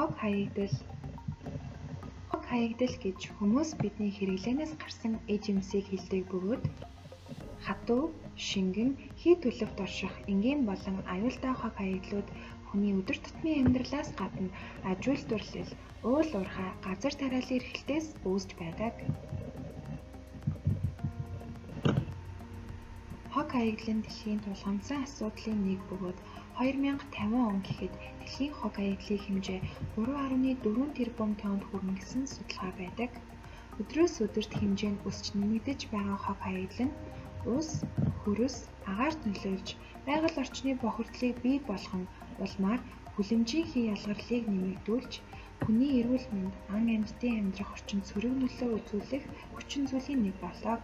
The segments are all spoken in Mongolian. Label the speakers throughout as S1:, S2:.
S1: Хог хаягдал. Хог хаягдал гэж хүмүүс бидний хэрэглээнээс гарсан эд жимсийг хэлдэг бөгөөд хатуу, шингэн, хий төлөвт орших энгийн болон аюултай хог хаягдлууд хүний өдөр тутмын амьдралаас гадна аж үйлдвэрлэл, уул уурхай, газар тариалан эрхлэлтээс үүсч байдаг. Хог хаягдал нь дэлхийн тулгамдсан асуудлын нэг бөгөөд 2050 он гэхэд дэлхийн хог хаягдлын хэмжээ 3.4 тэрбум тоннд хүрнэ гэсэн судалгаа байдаг. Өдрөөс өдөрт хэмжээ нь өсч нэмэгдэж байгаа хог хаягдал нь ус, хөрс, агаарт нөлөөлж, байгаль орчны бохирдлыг бий болгон улмаар хүлэмжийн хий ялгарлыг нэмэгдүүлж, хүний эрүүл мэнд, ан амьтдын амьдрах орчинд сөрөг нөлөө үзүүлэх хүчин зүйлийн нэг боллоо.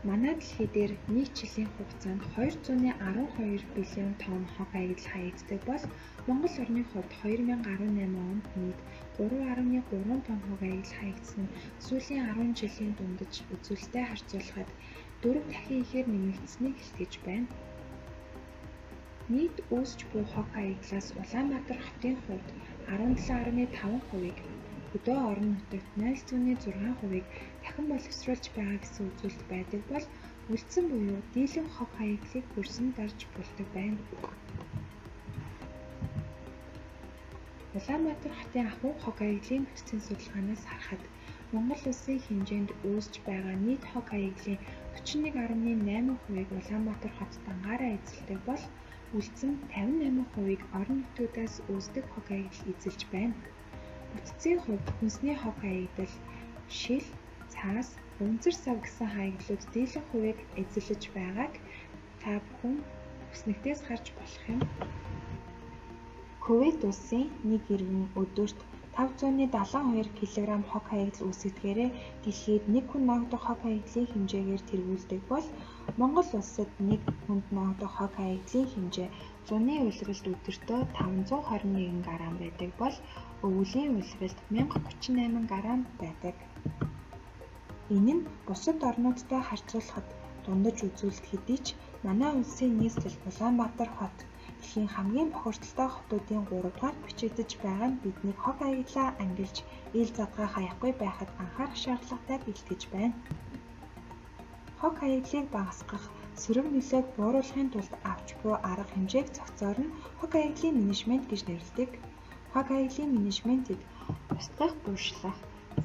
S1: Манай дэлхий дээр нэг жилийн хугацаанд 212 биллион тонн хог хаягдал хаягддаг бол Монгол орны хувьд 2018 онд нийт 3.3 тонн хог хаягдал хаягдсан нь сүүлийн 10 жилийн дундаж үзүүлэлттэй харьцуулахад 4 дахин ихээр нэмэгдсэнийг илтгэж байна. Нийт үүсч буй хог хаягдлаас Улаанбаатар хотын хувьд 17.5%-ийг, хөдөө орон нутагт 0.6%-ийг дахин боловсруулж байгаа гэсэн үзүүлэлт байдаг бол үлдсэн буюу дийлэнх хог хаягдлыг хөрсөн дарж болдог байна. Улаанбаатар хотын ахуй хог хаягдлын бүтцийн судалгаанаас харахад Монгол улсын хэмжээнд үүсч байгаа нийт хог хаягдлын 41.8%-ийг Улаанбаатар хот дангаараа эзэлдэг бол үлдсэн 58%-ийг орон нутгуудаас үүсдэг хог хаягдал эзэлж байна. Бүтцийн хувьд хүнсний хог хаягдал, шил, цаас, хуванцар сав гэсэн хаягдлууд дийлэнх хувийг эзэлж байгааг та бүхэн хүснэгтээс харж болох юм. Кувейт улсын нэг иргэн өдөрт 572 кг хог хаягдал үүсгэдгээрээ дэлхийд нэг хүн ногдох хог хаягдлын хэмжээгээр тэргүүлдэг бол Монгол улсад нэг хүнд ногдох хог хаягдлын хэмжээ зуны улиралд өдөртөө 521 г байдаг бол өвөлийн улиралд 1038 г байдаг. Энэ нь бусад орнуудтай харьцуулахад дундаж үзүүлэлт хэдий ч манай улсын нийслэл Улаанбаатар хот дэлхийн хамгийн бохирдолтой хотуудын 3-дугаарт бичигдэж байгаа нь биднийг хог хаягдлаа ангилж ил задгай хаяхгүй байхад анхаарах шаардлагатайг илтгэж байна. Хог хаягдлыг багасгах, сөрөг нөлөөг бууруулахын тулд авч буй арга хэмжээг цогцоор нь хог хаягдлын менежмент гэж нэрлэдэг. Хог хаягдлын менежментийг устгах, бууршлах,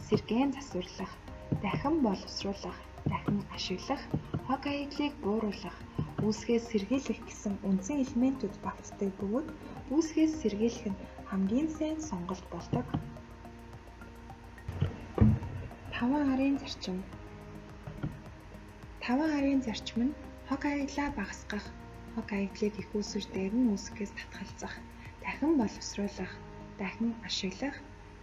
S1: сэргээн засварлах, дахин боловсруулах, дахин ашиглах, хог хаягдлыг бууруулах, үүсгээс сэргийлэх гэсэн үндсэн элементүүд багтдаг бөгөөд үүсгээс сэргийлэх нь хамгийн сайн сонголт болдог. 5 R-ын зарчим. 5 R-ын зарчим нь хог хаягдлаа багасгах, хог хаягдлыг их үүсвэр дээр нь үүсгэхээс татгалзах, дахин боловсруулах, дахин ашиглах,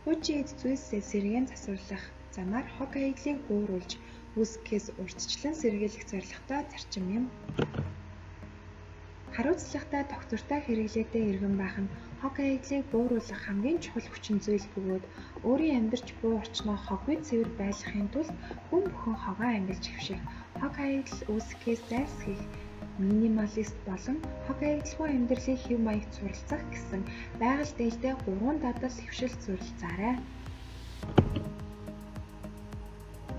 S1: хуучин эд зүйлсээ сэргээн засварлах замаар хог хаягдлыг бууруулж үүсгэхээс урьдчилан сэргийлэх зорилготой зарчим юм. Хариуцлагатай тогтвортой хэрэглээтэй иргэн байх нь хог хаягдлыг бууруулах хамгийн чухал хүчин зүйл бөгөөд өөрийн амьдарч буй орчноо хоггүй цэвэр байлгахын тулд хүн бүхэн хогоо ангилж хэвших, хог хаягдал үүсгэхээс зайлсхийх, минималист болон хог хаягдалгүй амьдралын хэв маягт суралцах гэсэн байгаль дээлтэй 3 дадал хэвшил суралцаарай.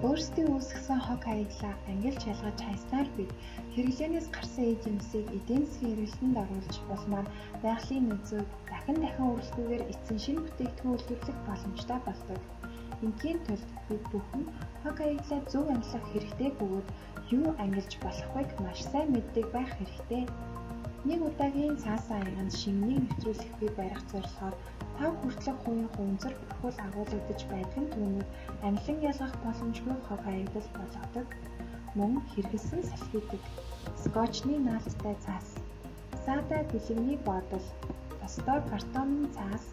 S1: Өөрсдийн үүсгэсэн хог хаягдлаа ангилж ялгаж хайснаар бид хэрэглээнээс гарсан эд юмсыг эдийн засгийн эргэлтэнд оруулж улмаар байгалийн нөөцийг дахин дахин үрэлгүйгээр эцсийн шинэ бүтээгдэхүүн үйлдвэрлэх боломжтой болдог. Ингийн тулд бид бүхэн хог хаягдлаа зөв ангилах хэрэгтэй бөгөөд юу ангилж болохвыг маш сайн мэддэг байх хэрэгтэй. Нэг удаагийн цаасан аяганд шингэнийг нэвтрүүлэхгүй барих зорилгоор 5 хүртэлх хувийн хуванцар бүрхүүл агуулгадаж байдаг нь түүнийг ангилан ялгах боломжгүй хог хаягдал болгодог. Мөн хэрэгэлсэн салфитик, скотчны наалттай цаас, саада бэлгэний бодол, тостой картонын цаас,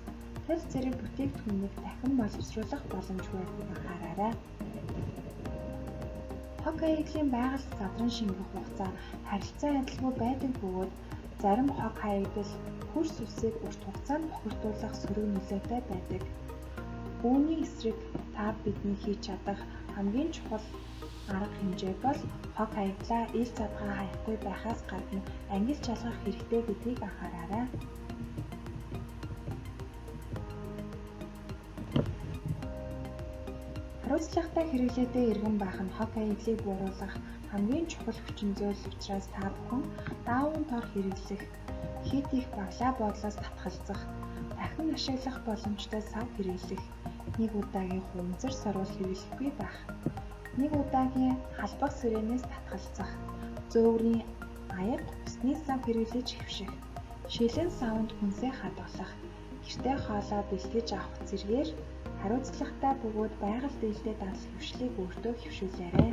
S1: тал зэрэг бүтээгдэхүүнийг дахин боловсруулах боломжгүй байдгийг анхаараарай. Хог хаягдлын байгальд задран шингэх хугацаа харилцан адилгүй байдаг бөгөөд зарим хог хаягдал хөрс усыг урт хугацаанд бохирдуулах сөрөг нөлөөтэй байдаг. Үүний эсрэг та бидний хийж чадах хамгийн чухал Арга хэмжээ бол хог хаягдлаа ил задгаа хаяхгүй байхаас гадна ангилж ялгах хэрэгтэй гэдгийг анхаараарай. Хариуцлагатай хэрэглээтэй иргэн байх нь хог хаягдлыг бууруулах хамгийн чухал хүчин зүйл учраас та бүхэн даавуун тор хэрэглэх, хэт их баглаа бодлоос татгалзах, дахин ашиглах боломжтой сав хэрэглэх, нэг удаагийн хуванцар сорвол хэрэглэхгүй байх, нэг удаагийн халбаг сэрээнээс татгалзах, зөөврийн аяга усны сав хэрэглэж хэвших, шилэн саванд хүнсээ хадгалах, гэртээ хоолоо бэлтгэж авах зэргээр хариуцлагатай бөгөөд байгальд ээлтэй дадал хөвшлийг өөртөө хэвшүүлээрэй.